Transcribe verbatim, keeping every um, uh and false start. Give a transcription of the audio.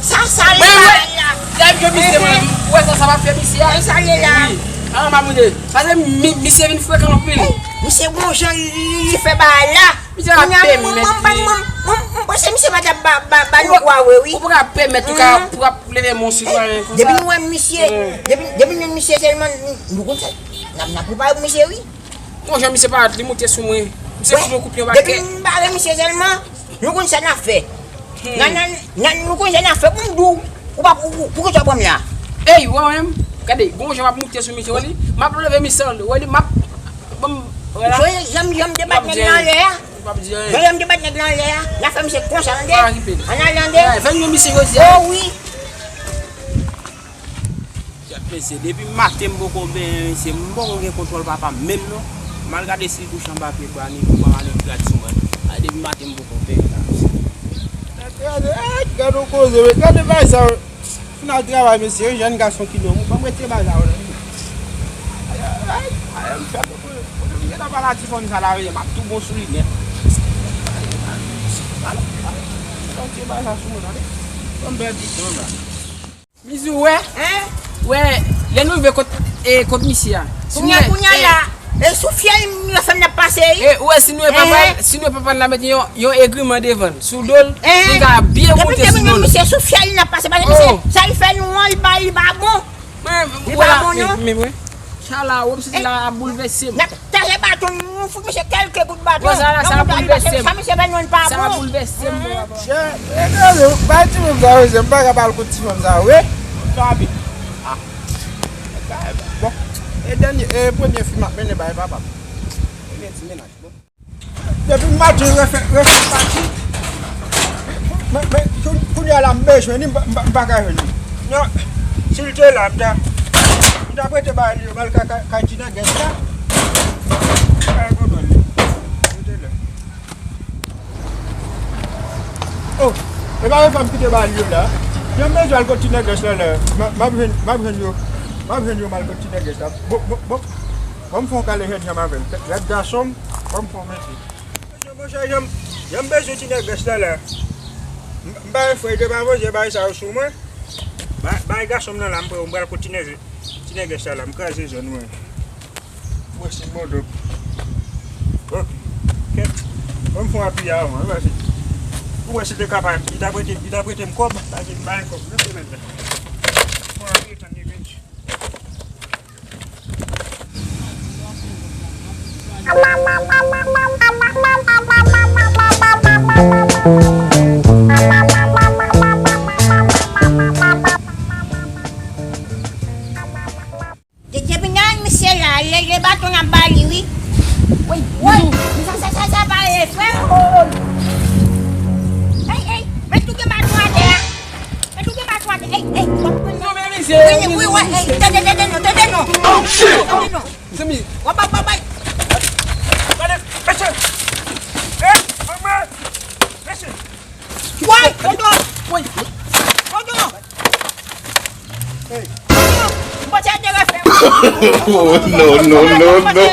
Sa, sa, li la, la. Lè m jwenn misye, mwen, ou wè sa, sa pa fè misye a? Sa, li la. Wi. A, m ap mande. Sa se mi-, misye vin frekan anpil. Misye gon jan li, li, li fè bagay la. Misye pa pèmèt li. Mwen, mwen, mwen, mwen, mwen panse misye pa t ap ba, ba, ba nou kwa vre, wi. Ou pa ka pèmèt ou ka, pou ap leve men yon sitwayen konsa. Depi nou wè misye, depi, depi nou wè misye sèlman, nou, nou konn sa. N ap, n ap prepare pou misye, wi. Bon, jan misye parèt, li moute sou mwen. Misye fout mwen kout yon pakèt. Depi m bare misye sèlman, nou konn sa n ap fè. Nan, nan, nan, nou konn sa n ap fè pou m di w, ou pa, ou, ou, poukisa w pran m la? Ey, wè menm, gade, gon jan m ap moute sou misye, wè li, m ap leve misye, wè li, m ap, bon, wè la. Jwe janm, janm debat nèg lan anlè a. Jwe janm debat nèg lan anlè a. L ap fè misye konsa, tande? Ann al, tande? Fè nou misye jodi a. Oh, wi. Kèt mesye, depi maten m poko benyen mesye, m poko gen kontwòl papa m menm non. M al gade si l kouche anba pye bwa ni pou pa male grad sou mwen. A, depi maten m poko benyen la mesye. Gade, ay, gade yon koze, wi. Gade bagay sa yo. Fin al travay mesye, wi, jèn gason ki nonm, ban m retire bagay sa yo la. Ay, ay, ay, m fè kote m gentan pale a ti fanm sa la, wi, m ap tou bon sou li nèt. Ala, ala, ala, retire bagay sa sou mwen, tande. Ban m pèdi tan la. Mizou, wè. Hein? Wè, lè nou rive kot, e, kot misye a. Si nou, kounya, kounya e, la, e, sou fyèl m yo fè m n ap pase, wi. E, ou wè, si nou e papa l, si nou e papa l, n a mete yon, yon egriman devan l, sou do l, pou l ka byen moute sou nou. Depi misye sou fyèl n ap pase, pase misye, sa l fè nou an, li pa, li pa bon. Li pa bon, non. Men, men, men, men. Chala, wòm soti la ap boulvèse m. N ap taye baton, nou fout misye kèlke kout baton. Bon, sa la, sa ap boulvèse m. Sa misye fè nou pa bon. Sa ap boulvèse m, bon, papa. Chè, e, e, e, bay ti fanm sa yo, m pa ka pale kot ti fanm sa yo, wi. Sa ap, a. Bon, e dènye, e premye fi m ap mennen bay papa m. Premye ti mennaj, bon. Depi maten refè, refè pati. Men, men, koun-, kounye a la, m bezwen li, m pa, m pa, m pa ka jwenn li. Non, si l te la, m ta, m ta prete bay li, yo, m al ka, ka, kay ti nègès la. Kay pwoblèm li. Yo te la. Oh, e pa refè m kite bay li yo la. Yo, m bezwen al kot ti nègès la, la. M, m ap jwenn, m ap jwenn yo. M ap jwenn yo, m al kot ti nègès la. Bon, bon, bon. Ban m fè yon kale jènjan m avè l. Lèt gason m, ban m fè yon mete. Monchè, jan m, jan m bezwen ti nègès la, la. M, m pa wè frè, te pa voye bagay sa yo sou mwen. Ba, bay gason m nan la, m pral, m pral kot ti nègès, ti nègès la, la. M kraze zòn mwen. Mwen se modop. Ok. Kèt. Ban m fè yon apiye avan, wi, paske ou wè si te kapab, li ta prete, li ta prete m kòb, paske m bay kòb nan semèn nan. Fè yon apiye, tann li vini. Depi nan misye la, leve baton nan ba li, wi. Woy, woy, sa, sa, sa, sa pa ye, frè. Ey, ey, met tout gen baton atè a. Met tout gen baton atè. Ey, ey, w ap pran nan. Wi, wi, wi, ey, tande, tande non, tande non. Oh, shit! Tande non. Mezanmi. Wap, wap, wap, wap. Gade, mesye. Eh, manman. Mesye. Woy, tonton. Woy. Tonton. Hey. Tonton. Mwen te refè. Oh, no, no, no, no.